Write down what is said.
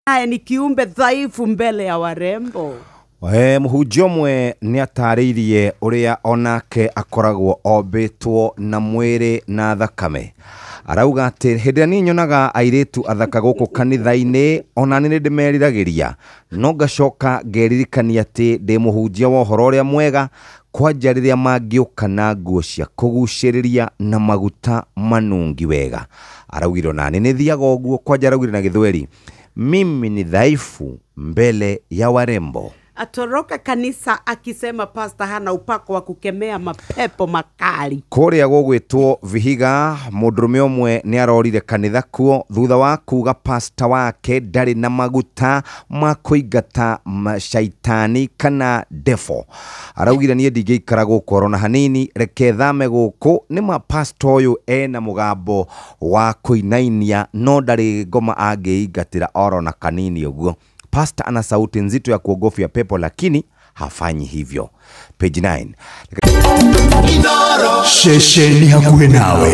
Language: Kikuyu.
Naye ni kiumbe dhaifu mbele ya warembo. Mũhunjia ũmwe nĩ atarĩirie ũrĩa onake akoragwo ombĩtwo na mwĩrĩ na thakame. Arauga atĩ hĩndĩ ĩrĩa niĩ nyonaga airĩtu athaka gũkũ kanitha-inĩ, ona nĩ ndĩmeriragĩria, no ngacoka ngeririkania atĩ ndĩ mũhunjia wa ũhoro ũrĩa mwega, kwanja rĩrĩa mangĩũka na nguo cia kũgucĩrĩria na maguta manungi wega. Araugire ona nĩ nĩthiaga ũguo, kwanja araugire na Gĩthweri, mimi ni dhaifu mbele ya warembo. Atoroka kanisa akisema pasta hana upako wa kukemea mapepo makali. Kũrĩa gũgwĩtwo Vihiga, mũndũrũme ũmwe nĩ arorire kanitha kuo thutha wa kuga pasta wake ndarĩ na maguta ma kũingata shaitani kana defo. Araugire niĩ ndingĩikara gũkũ oro na hanini, reke thame gũkũ, nĩ ma pasta ũyũ ena mũgambo wa kũinainia no ndarĩ ngoma angĩingatĩra oro na kanini ũguo. Pasta ana sauti nzito ya kuogofya pepo lakini hafanyi hivyo. Page 9. Ceceni hakuhĩ nawe.